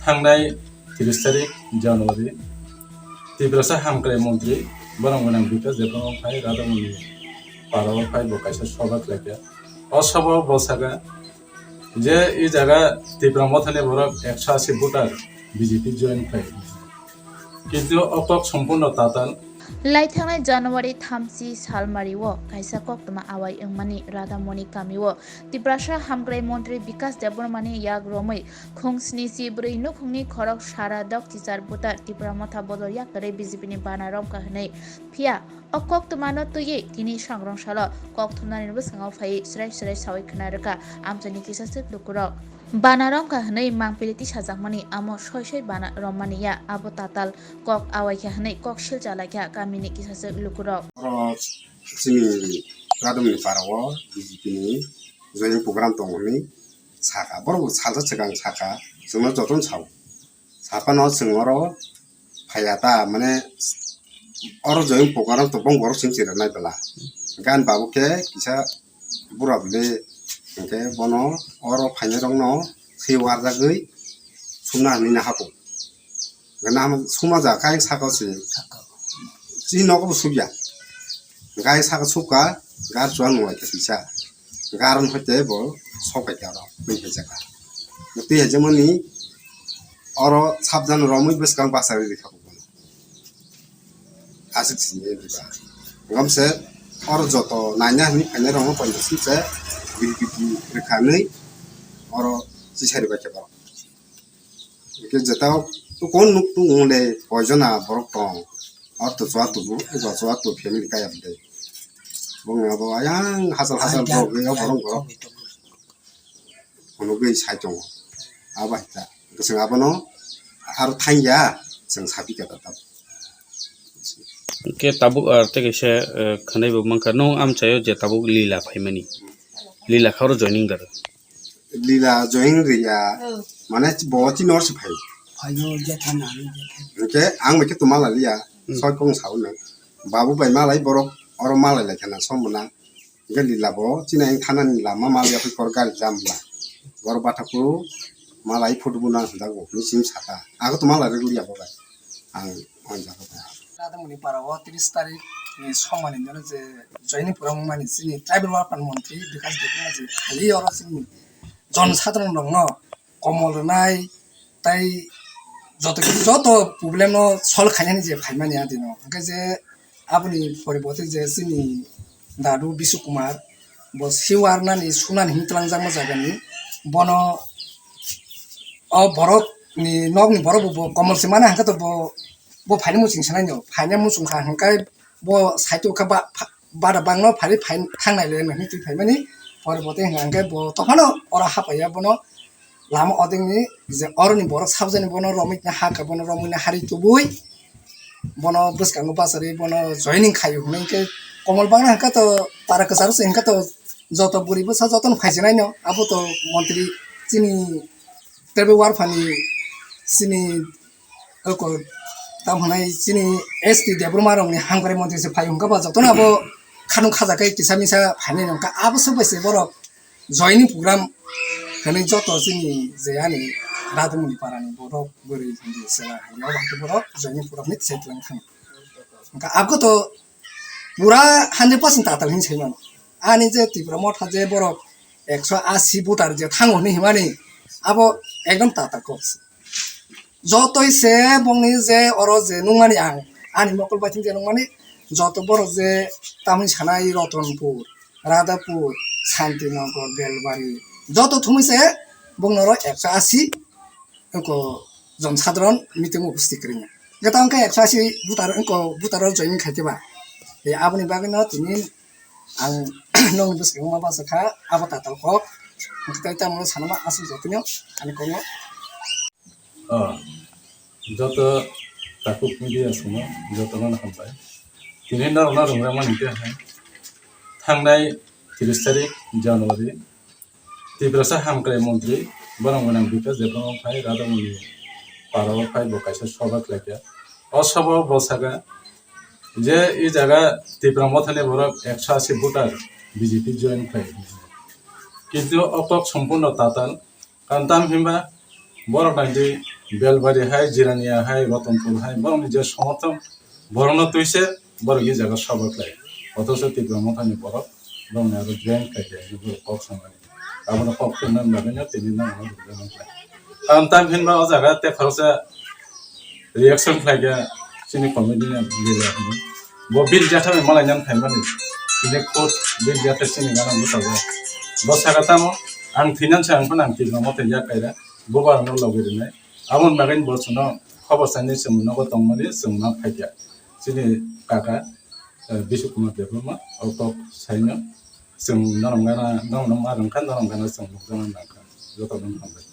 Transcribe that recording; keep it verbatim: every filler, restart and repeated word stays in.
Thangnai tris tarik January, Tiprasa hamkrai montri borok gwnang Bikash Debbarma phai Radhamoni parao phai bo kaisa soba khlaikha. O soba o bo sakha je e jaga Tipra Mothani borok ekso asi voter B J P join khlai. Kintu o kok sompurno tatal. Lai thangnai January thamchi salmario kaisa koktwma awai wngmani Radhamoni kamio Tiprasa hamkrai montri Bikash Debbarmani yak romwi khung sni si bwrwi nukhungni khorok sara dok chichar butar Tipra Motha bodol yakarwi B J P ni bana romkha hwnwi. Phiya o koktwmano twiwi tini sangrong salo kok thumnani bwskango phaiwi srai srai sawi khna rwkha amchaini kisa swk lukurok. Bana romkha hwnwi mangpili tisajakmani amo soi soi bana rommani ya, abo tatal kok awaikha hwnwi kok sil chalaikha kamini kisa swk lukurok. Oro chini Radhamoni parao B J P ni joining program tongo hwnwi sakha. Borok salsa swkang sakha, chwngno jotono sao. Saphano chwng oro phaiya ta, mane oro joining program tongphang borok chwng chini rwnai bwla. Gan babu khe kisa bura bwle hinkhe bono oro phainairokno se warjagwi sumna hinwi hapo. Gana suma ja khe saka se. Chini nogo bo subya. Gai saka suka, gar chuang nung lai kisa. Garon hoite bo sok pai karo, twi pai jaka. Twi hai jemoni oro sabjan romwi bwskang basa ri kha bo. Aswk sini diba. Gomse oro joto naina hinwi phainairokno poito sumse biri biti rwkhanwi oro chisari bai khe borok. Hwnkhe jeta o kon nuk tung le koijona borok tong. Oro to chua tubu, eba chua tu family kaya bwtwi. Bongni abo ayang hachal hachal borok gwi o borok borok. Phunugwi sai tongo. Abo hai ta. Chwng abono aro thangya, chwng sapi kha ta tabuk. Hwnkhe tabuk, ah, tei kaisa, eh, khwnai bo mankha, nwng amchaio je tabuk lila phaimani. Lila kha oro joining da. Lila joining riya, mane bo chini oro se phai. Phaio, jethani, jethani. Hwnkhe ang bai khe tuma laliya, hmm, soi kong sao nang. Babu bai malai borok oro malai lai khana som mona. Hwnkhe lila bo chini ang thanani lama mal yapri kor gari jam bla. Bor bathaku malai photo bo nang sinda go ni sim saka. Ako to malai rwgwi ya bo bai. Ang on jago bai. Radhamoni parao tris tarik ni somani dino je joining program mani chini tribal welfare montri Bikash Debbarma je khali oro chini jon sadharon rokno komol rwnai, tai joto, joto problem no solve khainani je phaimani adino. Hwnkhe je aboni poriborte je chini dadu Bisu Kumar, bo siwar nani sunani hinwi twlangjakma jagani, bono o borok ni nok ni borok bo, bo komol se mana hwnkhe to bo, bo phaini muchung sanai no, phaini muchung kha hwnkhe bo saitu kha ba, ba, bada bangno phari phai thangnai le hinwi twi phaimani, poriborte hwnkhe bo tophano oro hapaiya bono lama odengni je oroni borok sabjani bono romwi tini ha kha, bono romwi na hari tubui bono bwskango bachari bono joining khaio hwnwi khe komol bangna hwnkha to para kwcharo se hwnkha to joto bwrwi bwsa jotono phaijanaino abo to montri chini teibo warphani chini oko tam hwnai chini S T Debbarma rokni hamkrai montri se phaio hwnkha ba jotono abo khanung khajakai kisa misa phainai hwnkha abo swk bai se borok joining program hwnwi joto chini je ani Radhamoni parani borok bwrwi hindi chwla hindi abo hwnkhe borok joining program ni tisai twlang thang. Hwnkha abgo to pura hundred percent tatal hinwi sai mano. Ani je Tipra Motha je borok ekso asi voter je thango hinwi himani abo ekdom tatal kok se. Jotoi se bongni je oro je nungmani ang ani mokol bai je nungmani joto borok je tamni sanai Ratanpur, Radhapur, Santinagar, Belbari joto thumui se bongni oro ekso asi wngko jon sadharon meeting uposthit kwrwngya. Hwnkhe tamo khe ekso asi voter wngko voter o joining khai khe ba. Tei aboni bagwi no tini ang nokni bwskango ma bachakha abo tatal kok. Hwnkhe tei tamo sanama aswk jotono ani kokno. O, joto takhuk media songno jotono hambai. Tini norokno rwngrakmani khe hai thangnai tris tarik January Tiprasa hamkrai montri borok gwnang Bikash Debbarma phai Radhamoni parao phai bo kaisa soba khlaikha. O soba o bo sakha je e jaga Tipra Mothani borok ekso asi voter B J P join khlai. Kintu o kok sompurno tatal. Karon tamo hinba borok naidi Belbari hai, Jirania hai, Ratanpur hai, borokni je somorthon, borokno twi se borok e jaga soba khlai. Othocho Tipra Mothani borok borokni aro join khlai khe borok kok samani. Abono kok khna bagwi no tini no ano rwjak nang khlai. Ang tam hinba o jaga te khoroksa reaction khlai khe chini comedy ni leader ni. Bo Bill Jatha bai malai nang phaimani. Tini khud Bill Jatha chini gana bwsajak. Bo saka tamo ang thinan sa ang phano ang Tipra Motha yak kaira. Bo ba no logi rinai. Aboni bagwi bo chwngno khobor sainai chwng nogo tongmani chwng ma phaikha. Chini kaka, eh, Bishu Kumar Debbarma, o kok saino chwng norok gana, norok ma rwngkha, norok gana chwng nukjakna nangkha. Joto no hambai.